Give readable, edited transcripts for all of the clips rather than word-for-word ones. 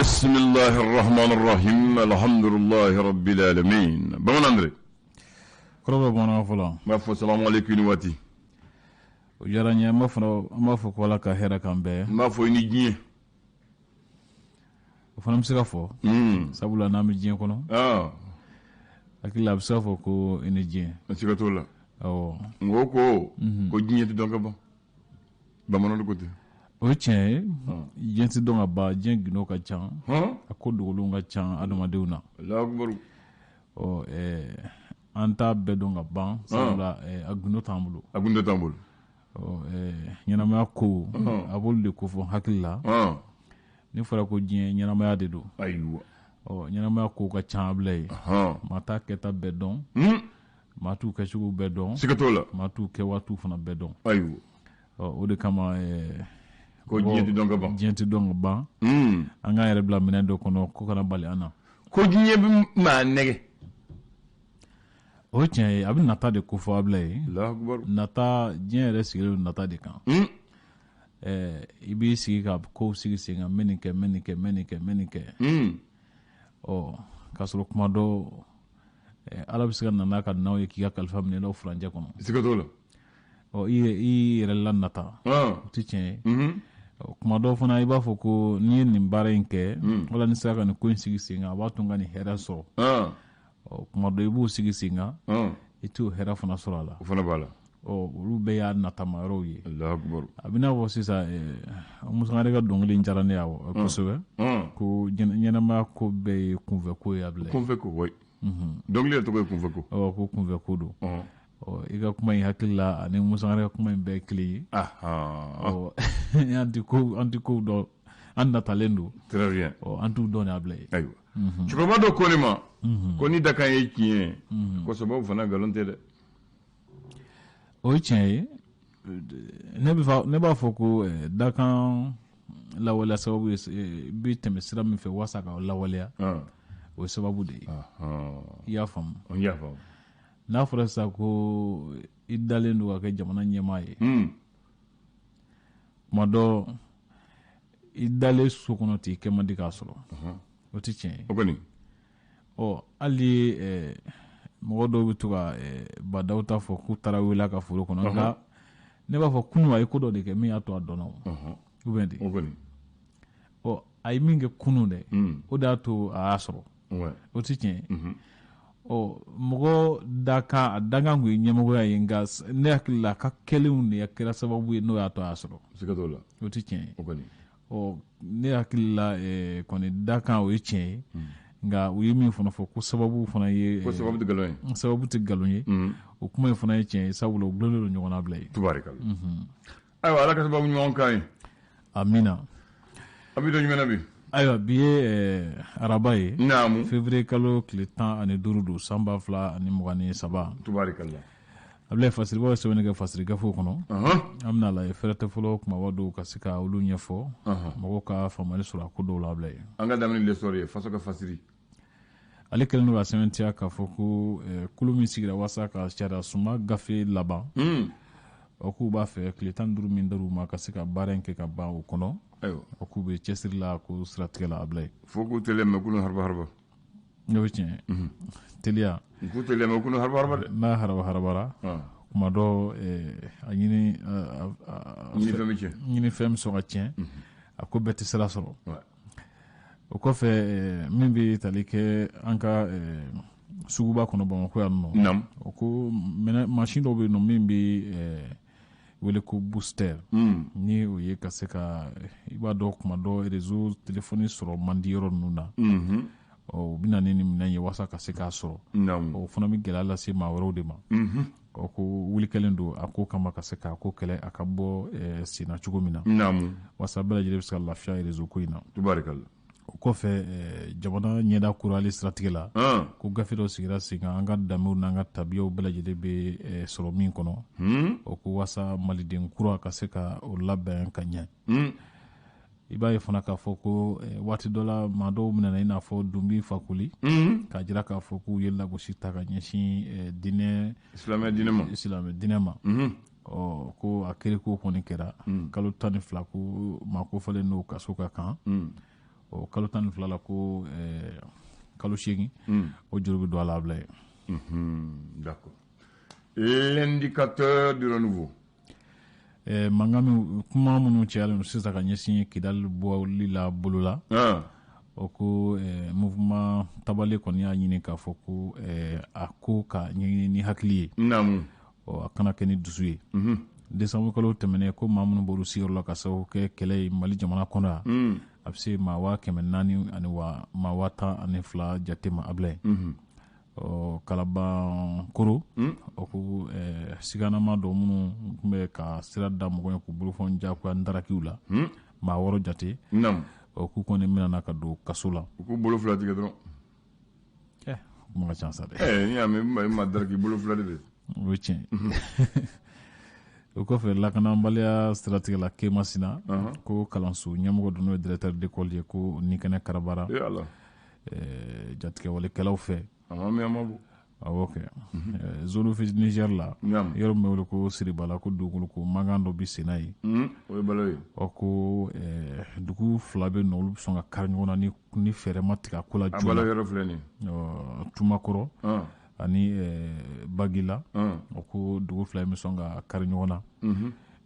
Bismillahi rahman rahim alhamdulillahi rabbil alamin. Bamanan Andre. Kɔrɔ bɛ bamanankan fɔlɔ. N b'a fɔ salamu aleykum ni waati. O diyara n ye, an b'a fɔ ko Ala ka hɛrɛ k'an bɛɛ. N b'a fɔ i ni diɲɛ. O fana bɛ se ka fɔ. Sabula n'an bɛ diɲɛ kɔnɔ. Hakili la a bɛ se ka fɔ ko i ni diɲɛ. Siga t'o la. Awɔ. N ko diɲɛ tɛ dɔn ka ban. Bamananw de ko ten. O ye tiɲɛ ye. Diɲɛ tɛ dɔn ka ban, diɲɛ gindo ka ca. A ko dogolenw ka ca adamadenw na. Alahu akibaru. Ɔ an t'a bɛɛ dɔn ka ban, sabula a gindo t'an bolo. A gindo t'an bolo. Ɔ ɲɛnamaya ko, a b'olu de kofɔ hakili la. Ni fɔra ko diɲɛ, ɲɛnamaya de don. Ayiwa. Ɔ ɲɛnamaya ko ka ca a bila ye. Maa t'a kɛta bɛɛ dɔn. Maa t'u kɛcogo bɛɛ dɔn. Siga t'o la. Maa t'u kɛwaatiw fana bɛɛ dɔn. Ayiwa. Ɔ o de kama ko diɲɛ tɛ dɔn ka ban. Diɲɛ tɛ dɔn ka ban. An k'an yɛrɛ bila minɛn dɔ kɔnɔ ko kana bali an na. Ko diɲɛ bɛ maa nɛgɛ. O ye tiɲɛ ye, a bɛ nata de kofɔ a bila ye. Alahu akibaru. Nata, diɲɛ yɛrɛ sigilen don nata de kan. I b'i sigi ka kow sigi sen kan, n bɛ nin kɛ, n bɛ nin kɛ, n bɛ nin kɛ, n bɛ nin kɛ. Ɔ k'a sɔrɔ kuma dɔ, Ala bɛ se ka na n'a ka naw ye k'i ka kalifa minɛ i la o furancɛ kɔnɔ. Siga t'o la. Ɔ i yɛrɛ la nata. O tɛ tiɲɛ ye. Kuma dɔw fana i b'a fɔ ko n'i ye nin baara in kɛ, wala ni sera ka nin ko in sigi sen kan, a b'a to n ka nin hɛrɛ sɔrɔ. Ɔ kuma dɔ i b'o sigi sen kan, i t'o hɛrɛ fana sɔrɔ a la. O fana b'a la. Ɔ olu bɛɛ y'a natama yɔrɔw ye. Alahu akibaru. A bɛ n'a fɔ sisan, Musa Kane ka dɔnkili in diyara ne ye kosɛbɛ. Ko ɲɛnamaya ko bɛɛ ye kunfɛ ko ye a bila. Kunfɛ ko, oui. Dɔnkili yɛrɛ tɔgɔ ye kunfɛ ko. Ɔ ko kunfɛ ko don. Ɔ i ka kuma in hakili la ani Musa Kane ka kuma in bɛɛ ye kelen ye. Ɔ an tɛ kow dɔn, an natalen don. Très bien. Ɔ an t'u dɔn de a bila ye. Ayiwa. Cɛkɔrɔba dɔ ko ne ma ko ni dakan ye tiɲɛ ye, ko sababu fana nkalon tɛ dɛ. O ye tiɲɛ ye. Ne b'a fɔ ko dakan lawaleya sababu ye, i bɛ tɛmɛ sira min fɛ walasa ka lawaleya, o ye sababu de ye. I y'a faamu? N y'a faamu. N'a fɔra sisan ko i dalen don ka kɛ jamana ɲɛmaa ye, tuma dɔ i dalen so kɔnɔ ten, i kɛ man di k'a sɔrɔ, o tɛ tiɲɛ ye. O kɔni. Ɔ hali mɔgɔ dɔw bɛ to ka badaw ta fɔ k'u taara wele a ka foro kɔnɔ, nka ne b'a fɔ kunun a ye ko dɔ de kɛ min y'a to a dɔnna o, ou bien de. O kɔni. Ɔ a ye min kɛ kunun dɛ, o de y'a to a y'a sɔrɔ. O tɛ tiɲɛ ye. Ɔ mɔgɔ dakan, a dakan kun ye ɲɛmɔgɔya ye, nka ne hakili la a ka kɛlenw de kɛra sababu ye n'o y'a to a y'a sɔrɔ. Siga t'o la. O tɛ tiɲɛ ye. O kɔni. Ɔ ne hakili la kɔni dakan o ye tiɲɛ ye, nka u ye min fana fɔ ko sababu fana ye. Ko sababu tɛ nkalon ye. Sababu tɛ nkalon ye. O kuma in fana ye tiɲɛ ye, sabula u gulonnen don ɲɔgɔn na bila ye. Tubaarikala. Ayiwa, Ala ka sababu ɲuman k'an ye. Amina. An bɛ don jumɛn na bi? Ayiwa, bi ye araba ye. Naamu. Février kalo tile 15 don, san 2023. Tubaarikala. Abulaye, fasiribaw ye sɛbɛnni kɛ fasiri gafew kɔnɔ. An bɛna lajɛ fɛrɛtɛ fɔlɔ kumaba dɔw ka se ka olu ɲɛfɔ, mɔgɔw ka faamuyali sɔrɔ a ko dɔw la, Abulaye. An ka daminɛ L'Essor ye, faso ka fasiri. Ale kɛlen don ka sɛbɛntiya k'a fɔ ko kulu min sigira walasa ka sariya sunba gafe laban, o k'u b'a fɛ tile 15 min dar'u ma ka se ka baara in kɛ ka ban o kɔnɔ. Ayiwa. O k'u bɛ cɛsiri la ko siratigɛ la, Abulaye. Fo k'u teliya mɛ k'u haraba haraba. N'o ye tiɲɛ ye. Teliya. K'u teliya mɛ k'u haraba haraba dɛ. N'a haraba harabara, kuma dɔ a ɲini. Ɲinifɛn bɛ tiɲɛ. Ɲinifɛn bɛ sɔn ka tiɲɛ, a ko bɛɛ tɛ sira sɔrɔ. O kɔfɛ, min bɛ tali kɛ an ka suguba kɔnɔ Bamakɔ yan nɔ. O ko mansin dɔw bɛ yen nɔ min bɛ wele ko booster. Ni o ye ka se ka, i b'a dɔn kuma dɔ réseau téléphone sɔrɔ man di yɔrɔ ninnu na. Ɔ u bɛ na ni nin minɛn ye walasa ka se k'a sɔrɔ. O fana bɛ gɛlɛya lase maa wɛrɛw de ma. Ɔ ko wuli kɛlen don a ko kama ka se k'a ko kɛlɛ a ka bɔ sen na cogo min na. Walasa bɛɛ lajɛlen bɛ se ka lafiya réseau ko in na. Tubaarikala. O kɔfɛ, jamana ɲɛda kurali siratigɛ la, ko gafe dɔ sigira sen kan, an ka danbew n'an ka tabiyaw bɛɛ lajɛlen bɛ sɔrɔ min kɔnɔ. O ko walasa maliden kura ka se ka o labɛn ka ɲɛ. I b'a ye fana k'a fɔ ko waati dɔ la maa dɔw minɛna, i n'a fɔ Dunbi Fakoli, k'a jira k'a fɔ k'u ye lagosi ta ka ɲɛsin diinɛ silamɛ diinɛ ma. Silamɛ diinɛ ma. Ɔ ko a kiri ko kɔni kɛra kalo 12, ko maa ko fɔlen n'o kaso ka kan. O kalo 12 la ko kalo 8 o juru bɛ don a la, Ablaye. D'accord. L'indicateur du renouveau. Mankan min, kuma minnu cayalen don sisan ka ɲɛsin Kidali bɔli la bolo la, o ko mouvement Tabale kɔni y'a ɲini k'a fɔ ko a ko ka ɲɛɲini ni hakili ye. Ɔ, a kana kɛ ni dusu ye. Décembre kalo tɛmɛnen, ko maa minnu bɔr'u sigiyɔrɔ la ka sababu kɛ kɛlɛ ye Mali jamana kɔnɔ yan, a bɛ se maa 400,000 ani maa 12,000 jate ma, Ablaye. Ɔ, Kalabankoro, o ko siganama dɔw minnu tun bɛ ka sira da mɔgɔ ye k'u bolofɛnw diyagoya ndarakiw la, maa 6 jate, o k'u kɔni minɛna ka don kaso la. U k'u bolo fila tigɛ dɔrɔn. Kuma ka ca sa dɛ. N'i y'a mɛn i ma daraki, bolo fila de bɛ. O ye tiɲɛ. O kɔfɛ, lakanabaliya siratigɛ la Kemasina, ko kalanso ɲɛmɔgɔ dɔ, n'o ye directeur d'école ye, ko ni kɛnɛ karabara jatigɛwalekɛlaw fɛ. A ma mɛn, a ma bɔ. Awɔ kɛ. Zone office Niger la, yɔrɔ min bɛ wele ko Siribala, ko dugukolo ko mankan dɔ bɛ sen na yen. O ye balo ye. Ɔ, ko dugu fila bɛ yen nɔ, olu bɛ sɔn ka kari ɲɔgɔn na ni fɛɛrɛ ma tigɛ a ko la joona. A balo yɔrɔ filɛ nin ye. Tumakɔrɔ ani Bagila, o ko dugu fila in bɛ sɔn ka kari ɲɔgɔn na.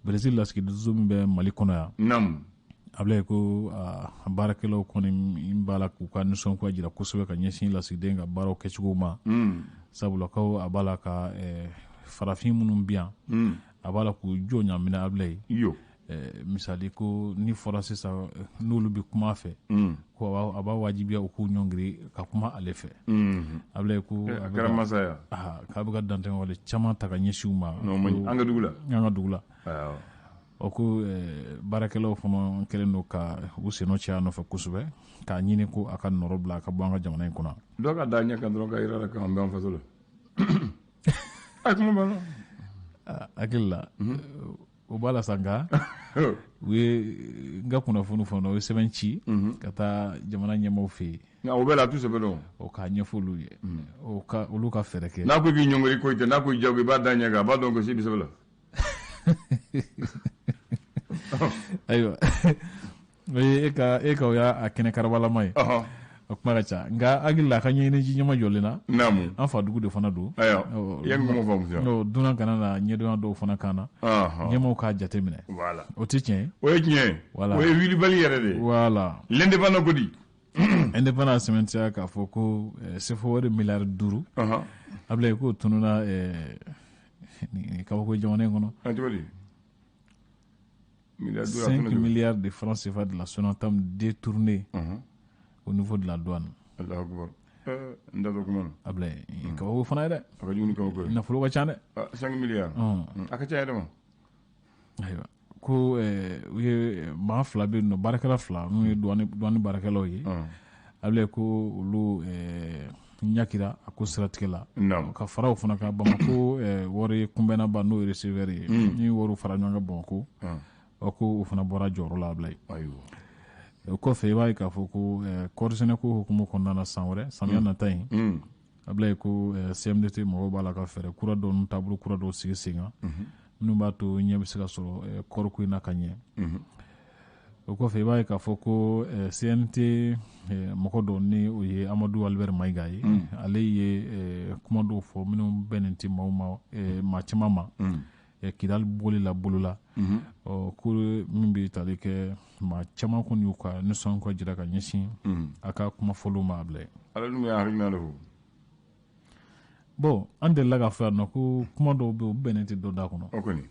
Brésil lasigidenso min bɛ Mali kɔnɔ yan, Ablaye, ko baarakɛlaw kɔni b'a la k'u ka nisɔngoya jira kosɛbɛ ka ɲɛsin lasigiden ka baaraw kɛcogo ma, sabula ko a b'a la ka farafin minnu bi yan, a b'a la k'u jɔ ɲamina, Ablaye. Misali, ko ni fɔra sisan n'olu bɛ kuma fɛ, ko a b'a wajibiya u k'u ɲɔngiri ka kuma ale fɛ, Ablaye. Ko a kɛra masa ya. K'a bɛ ka dantɛmɛwale caman ta ka ɲɛsin u ma. An ka dugu la. An ka dugu la. O ko baarakɛlaw fana kɛlen don ka u sennɔ caya nɔfɛ kosɛbɛ k'a ɲini ko a ka nɔrɔ bila a ka bɔ an ka jamana in kɔnɔ. Dɔ ka da ɲɛ kan dɔrɔn ka yira la k'an bɛ an faso la. A kuma banna. Hakili la o b'a la sa, nka u ye n ka kunnafoni fana, u ye sɛbɛn ci ka taa jamana ɲɛmaaw fɛ yen. Nka o bɛɛ la, a t'u sɛbɛ dɔn. O k'a ɲɛfɔ olu ye, o ka olu ka fɛɛrɛ kɛ. N'a ko k'i ɲɔngiri, ko i tɛ, n'a ko i jago, i b'a da ɲɛ kan, a b'a dɔn ko si bɛ sɛbɛn la. Ayiwa, o ye e ka o y'a kɛnɛ karabalama ye. O kuma ka ca, nka hakili la a ka ɲɛɲini ji ɲɛma jɔlen na. An fa dugu de fana don. Ayiwa, i ye kuma faamu sisan. Dunan kana na ɲɛdɔnya dɔw fana kan na, ɲɛmaw k'a jate minɛ. O tɛ tiɲɛ ye. O ye tiɲɛ ye. O ye wulibali yɛrɛ de ye. L'indépendant ko di? Indépendant sɛmɛntiya k'a fɔ ko CFA wari miliyari 5, Ablaye, k'o tununa nin kabako jamana in kɔnɔ. Cogo di? 5 milliards de francs CFA de la Sonatam détournés au niveau de la douane. Allahu akbar. N da dɔ kuma na. Ablaye, kabako fana ye dɛ. A ka jugu ni kabako ye. Nafolo ka ca dɛ. 5 milliards. A ka ca yɛrɛ ma. Ayiwa, ko u ye maa fila bɛ yen nɔ, baarakɛla fila n'u ye douane baarakɛlaw ye. Ablaye, ko olu ɲakira a ko siratigɛ la. Ka fara o fana kan, Bamako wari kunbɛnnaba, n'o ye receveur ye, ni wariw fara ɲɔgɔn kan Bamako, o ko o fana bɔra jɔyɔrɔ la, Ablaye. O kɔfɛ, i b'a ye k'a fɔ ko kɔɔri sɛnɛko hukumu kɔnɔna na, san wɛrɛ samiya nata in, Ablaye, ko CMDT mɔgɔw b'a la ka fɛɛrɛ kura dɔw ni taabolo kura dɔw sigi sen kan, minnu b'a to ɲɛ bɛ se ka sɔrɔ kɔɔriko in na ka ɲɛ. O kɔfɛ, i b'a ye k'a fɔ ko CNT mɔgɔ dɔ, ni o ye Amadu Albert Mayiga ye, ale ye kuma dɔw fɔ minnu bɛnnen tɛ maaw ma, maa caman ma, Kidali bɔli la bolo la. Ɔ, ko min bɛ tali kɛ, maa caman kɔni y'u ka nisɔngoya jira ka ɲɛsin a ka kuma fɔlenw ma, Ablaye. Ale dun y'a hakilina de fɔ. Bon, an delila k'a fɔ yan nɔ ko kuma dɔw bɛ yen, u bɛnnen tɛ dɔ da kɔnɔ. O kɔni.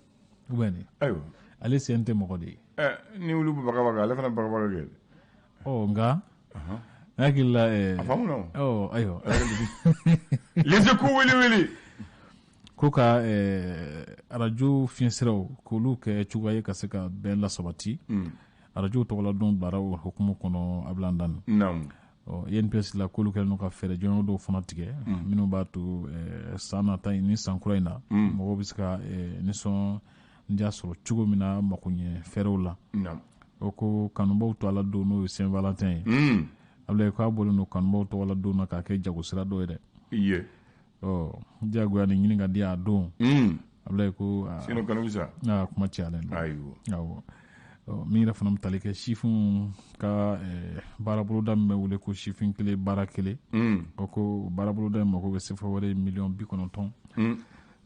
U bɛnnen. Ayiwa. Ale CNT mɔgɔ de ye. Ni olu bɛ bagabaga, ale fana bagabaga kɛ. Ɔ, nka n hakili la. A faamu na. Ɔ, ayiwa. Les Échos wele wele. Ko ka arajo fiɲɛsiraw k'olu kɛ cogoya ye ka se ka bɛn lasabati, arajo tɔgɔladon bilara o hukumu kɔnɔ, Abilan. Ɔ, INPS la, k'olu kɛlen don ka fɛɛrɛ jɔnjɔn dɔw fana tigɛ minnu b'a to san nata in ni san kura in na, mɔgɔw bɛ se ka nisɔndiya sɔrɔ cogo min na makoɲɛ fɛɛrɛw la. O ko kanubaw to ala don, n'o ye Saint Valentin ye, Abulaye, k'a bɔlen don kanubaw tɔgɔla don na k'a kɛ jagosira dɔ ye dɛ. Ɔ, diyagoya ni ɲini ka di a don, Abulaye, ko sinon kanu bɛ sa. Aa, kuma cayalen don. Ayiwa. Awɔ. Min yɛrɛ fana bɛ tali kɛ sifinw ka baaraboloda min bɛ wele ko sifin kelen baara kelen, o ko baaraboloda in mako bɛ sefa wari miliyɔn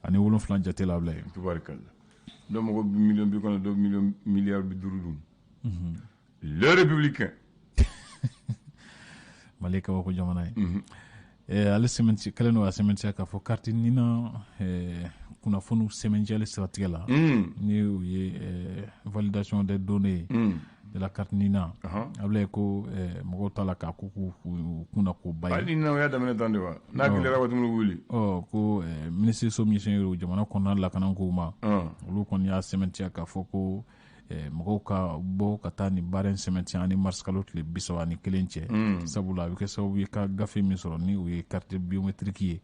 97 jate la bila ye. Tubarikalla, dɔw mago bɛ miliyɔn 90, dɔw miliyɔn miliyari 50 dun. Le Républicain. Mali kabako jamana ye. Ale sɛmɛnti kɛlen don ka sɛmɛntiya k'a fɔ carte NINA kunnafoniw sɛmɛntiyali siratigɛ la, ni o ye validation des données de la carte NINA, a bila ko mɔgɔw t'a la k'a ko k'u kunna ko ba ye. Hali NINA o y'a daminɛ tan de wa, n'a gɛlɛyara waati min wuli. Ɔ ko minisiriso min ɲɛsinnen don jamana kɔnɔna lakanako ma, olu kɔni y'a sɛmɛntiya k'a fɔ ko mɔgɔw ka bɔ ka taa nin baara in sɛmɛntiya ani mars kalo tile 31 cɛ, sabula a bɛ kɛ sababu ye ka gafe min sɔrɔ ni o ye carte biométrique ye,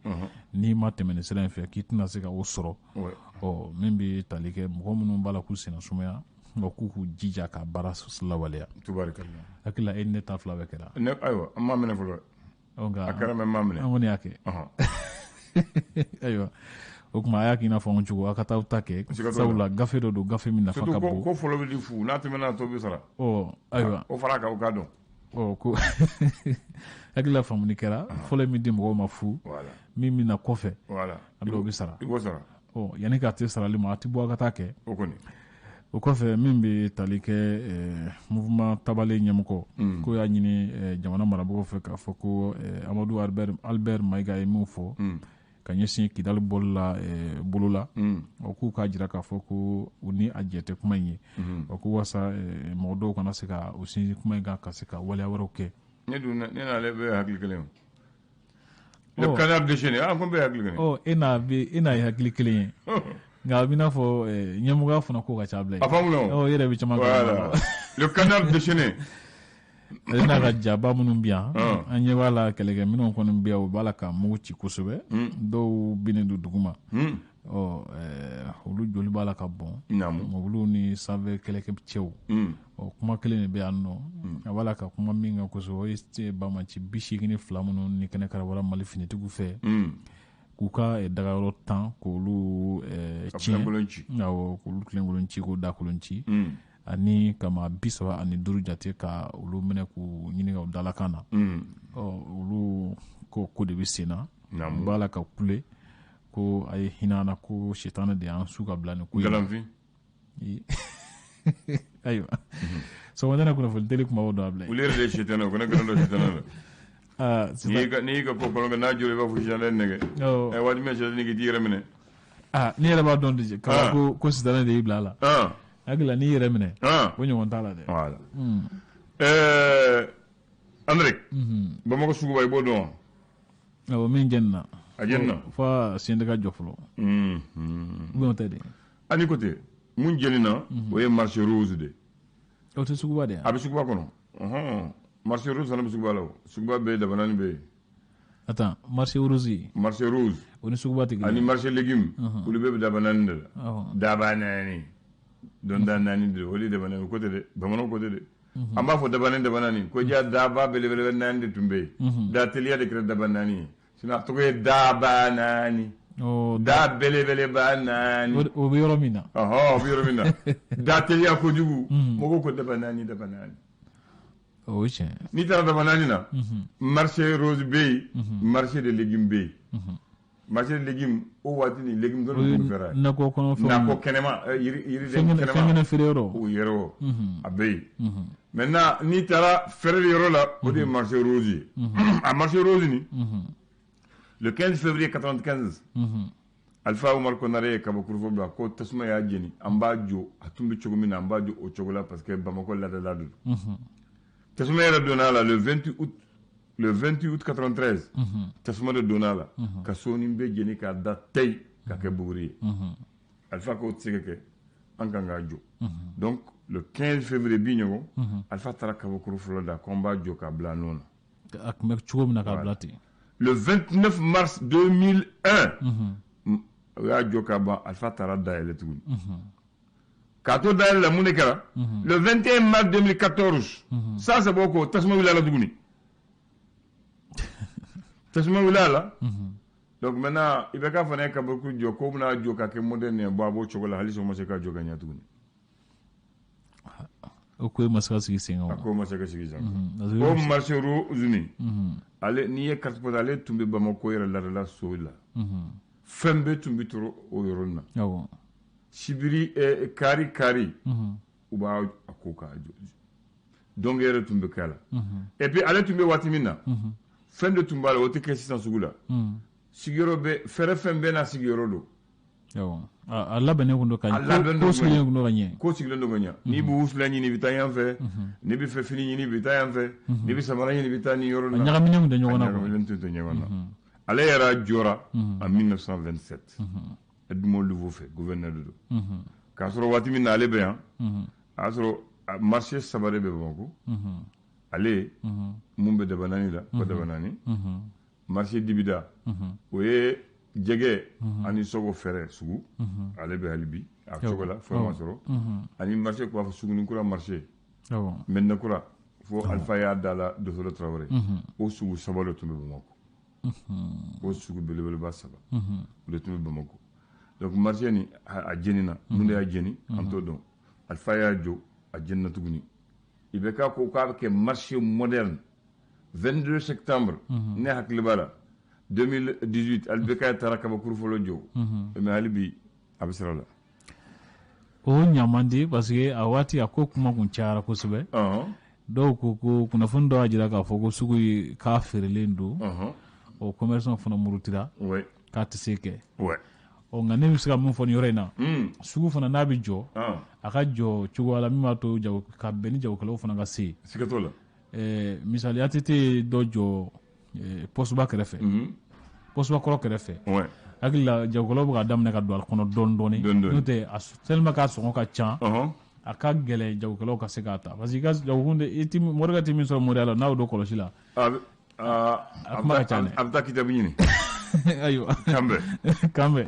n'i ma tɛmɛ nin sira in fɛ k'i tɛna se ka o sɔrɔ. Ɔ min bɛ tali kɛ mɔgɔ minnu b'a la k'u senna sumaya, k'u k'u jija ka baara lawaleya. Tubarikalla. Hakili la e ni ne ta fila bɛɛ kɛra. Ne ayiwa, an m'a minɛ fɔlɔ. A kɛra mɛ n m'a minɛ. An kɔni y'a kɛ. Ayiwa, o tuma a y'a k'i n'a fɔ an cogo a ka taa ta kɛ, sabula gafe dɔ don, gafe min nafa ka bon. Ko fɔlɔ bɛ di fu, n'a tɛmɛna a tɔ bɛ sara. Ɔ ayiwa. O fara kan o k'a dɔn. Ɔ ko hakili la faamuni kɛra, fɔlɔ min di mɔgɔw ma fu, min bɛ na kɔfɛ, a dɔw bɛ sara. I b'o sara. Ɔ yanni k'a te sarali ma, a tɛ bɔ a ka taa kɛ. O kɔni. O kɔfɛ min bɛ tali kɛ mouvement tabale ɲɛmɔgɔ, k'o y'a ɲini jamana marabagaw fɛ k'a fɔ ko Amadu Albert Mayiga ye min fɔ ka ɲɛsin Kidali bɔli la bolo la, o k'u k'a jira k'a fɔ ko u ni a jɛ tɛ kuma in ye, o ko walasa mɔgɔ dɔw kana se ka u sinsin kuma in kan ka se ka waleya wɛrɛw kɛ. Ne dun ne n'ale bɛ hakili kelen ye. Le canard déchaîné, an ko bɛɛ hakili kelen. Ɔ e n'a ye hakili kelen ye. Nka a b'i n'a fɔ ɲɛmɔgɔya fana ko ka ca bila ye. A faamu na o. Ɔ e yɛrɛ bɛ caman kalama. Le canard déchaîné. Ale n'a ka jaba minnu bɛ yan, an ɲɛ b'a la kɛlɛkɛminɛnw kɔni bɛ yan, u b'a la ka mugu ci kosɛbɛ, dɔw binnen don duguma. Ɔ olu joli b'a la ka bɔn. Mobiliw ni sanfɛ kɛlɛkɛcɛw. Ɔ kuma kelen de bɛ yan nɔ, a b'a la ka kuma min kan kosɛbɛ, o ye banbaanci 82 minnu ni kɛnɛ karabara Mali finitigiw fɛ, k'u ka dagayɔrɔ tan k'olu tiɲɛ, awɔ k'olu tilenkolon ci, k'o dakolon ci, ani ka maa 35 jate ka olu minɛ k'u ɲini ka u dalakan na. Ɔ olu ko de bɛ sen na, u b'a la ka kule ko a ye hinɛ an na, ko sitanɛ de y'an su ka bila nin ko in na. Ayiwa, sɔgɔmada kunnafoni teli kumabaw dɔ a bila. Olu yɛrɛ de ye sitanɛ, o kana gɛlɛn dɔ sitanɛ la. N'i y'i ka ko kɔnɔ kɛ n'a jɔra i b'a fɔ sitanɛ nɛgɛ. Waati min sitanɛ k'i yɛrɛ minɛ. N'i yɛrɛ b'a dɔn de ko sitanɛ de y'i bila a la. Hakili la n'i yɛrɛ minɛ, o ɲɔgɔn t'a la dɛ. Voilà. André, Bamakɔ suguba i b'o dɔn wa? Awɔ, min jenina. A jenina. Fo a sen tɛ ka jɔ fɔlɔ. Ou bien o tɛ de. Ani ko ten, mun jenina, o ye marché rose de. O tɛ suguba de ye? A bɛ suguba kɔnɔ. Marché rose fana bɛ suguba la o. Suguba bɛ yen, Dabanani bɛ yen. Attends, marché rose. Marché rose. O ni suguba tɛ kelen ye. Ani marché légumes. Olu bɛɛ bɛ Dabanani de la. Dabanani. Donda naani de o de Dabanani ko tɛ dɛ, bamananw ko tɛ dɛ. An b'a fɔ Dabanani Dabanani ko ja daba belebeleba naani de tun bɛ yen. Da teliya de kɛra Dabanani ye. Sinon a tɔgɔ ye Dabanani. Da belebeleba naani. O bɛ yɔrɔ min na. Ɔhɔn, o bɛ yɔrɔ min na. Da teliya kojugu. Mɔgɔw ko Dabanani Dabanani. O ye tiɲɛ. N'i taara Dabanani na, marché rose bɛ yen, marché de légumes bɛ yen. Marché de légumes o waati ni légumes dɔrɔn tun fɛra. Nakɔ kɔnɔ fɛnw. Nakɔ kɛnɛma, yiriden kɛnɛma. Fɛnkɛnɛ feere yɔrɔ. O yɔrɔ a bɛ yen. Maintenant n'i taara feere yɔrɔ la, o de ye marché rose ye. A marché rose nin, le 15 février 95, Alpha Oumar Konaré ye kabakurufɔ bila ko tasuma y'a jeni, an b'a jɔ a tun bɛ cogo min na, an b'a jɔ o cogo la parce que Bamakɔ ladala de don. Tasuma yɛrɛ donna a la le 28 août. Le 28 août 93, tasuma de donna a la, ka soni bɛɛ jeni k'a da tɛyi k'a kɛ buguri ye. Alpha ko tɛ se ka kɛ, an kan k'a jɔ. Donc le 15 février bi ɲɔgɔn, Alpha taara kabakuru fɔlɔ da ko an b'a jɔ k'a bila a nɔ na. A tun bɛ cogo min na k'a bila ten. Le 29 mars 2001, o y'a jɔ k'a ban, Alpha taara dayɛlɛ tuguni. K'a to dayɛlɛ la mun de kɛra? Le 21 mars 2014, san saba o kɔ, tasuma wulila la tuguni. Tasuma wulila la. Donc maintenant i bɛ k'a fana ye kabakuru jɔ ko bɛna jɔ ka kɛ moderne ye, bon a b'o cogo la halisa o ma se ka jɔ ka ɲɛ tuguni. O ko ma se ka sigi sen kan. A ko ma se ka sigi sen kan. O marché rose nin, ale n'i ye carte postale, ale tun bɛ Bamakɔ yɛrɛ laadala so la. Fɛn bɛɛ tun bɛ tɔrɔ o yɔrɔ in na. Sibiri, kari kari, u b'a a ko k'a jɔ. Donc yɛrɛ tun bɛ k'a la. Et puis ale tun bɛ waati min na, fɛn dɔ tun b'a la, o tɛ kɛ sisan sugu la. Sigiyɔrɔ bɛ fɛɛrɛ, fɛn bɛɛ n'a sigiyɔrɔ don. A labɛnnen kun don ka ɲɛ, ko sigilen kun don ka ɲɛ. Ko sigilen don ka ɲɛ. N'i bɛ wusulan ɲini, i bɛ taa yan fɛ. N'i bɛ fɛ fini ɲini, i bɛ taa yan fɛ. N'i bɛ samara ɲini, i bɛ taa nin yɔrɔ la. A ɲagaminen kun tɛ ɲɔgɔn na. A ɲagaminen tun tɛ ɲɔgɔn na. Ale yɛrɛ jɔra en 1927 Edmond Louveau fɛ, gouverneur de don. K'a sɔrɔ waati min na ale bɛ yan, a y'a sɔrɔ marché saba de bɛ Bamakɔ. Ale mun bɛ Dabanani la, ko Dabanani marché Dibida, o ye jɛgɛ ani sogo fɛrɛ sugu, ale bɛ hali bi a cogo la, fo ma sɔrɔ. Ani marché k'a fɔ Sugunikura marché, Medina Kura, fo Alpha y'a da la Dosolo Tarawele. O sugu saba de tun bɛ Bamakɔ, o sugu belebeleba saba, o de tun bɛ Bamakɔ. Donc marché ni a jenina, mun de y'a jeni, an t'o dɔn. Alpha y'a jɔ, a jenina tuguni. IBK ko k'a bɛ kɛ marché moderne 22 septembre. Ne hakili b'a la, 2018, IBK taara kabakuru fɔlɔ jɔ, mais hali bi a bɛ sira la. O ɲa di, parce que a waati a ko kuma kun cayara kosɛbɛ. Dɔw ko kunnafoni dɔw y'a jira k'a fɔ ko sugu ye k'a feerelen don, o commerçant fana murutira k'a tɛ se kɛ. Ɔ, nka ne bɛ se ka mun fɔ nin yɔrɔ in na, sugu fana n'a bɛ jɔ, a ka jɔ cogoya la min b'a to jago ka bɛn ni jagokɛlaw fana ka se. Siga t'o la. Misali, ATT ye dɔ jɔ poste ba kɛrɛfɛ, poste ba kɔrɔ kɛrɛfɛ. Hakili la, jagokɛlaw bɛ ka daminɛ ka don a kɔnɔ dɔɔni dɔɔni. N'o tɛ, a tellement k'a sɔngɔ ka ca, a ka gɛlɛn jagokɛlaw ka se k'a ta, parce que i ka jagokun de i ti morikɛ tɛ min sɔrɔ moriya la, n'a y'o don kɔlɔsi la. A kuma ka ca dɛ. A bɛ taa kitabu ɲini. Ayiwa. Kan bɛn. Kan bɛn.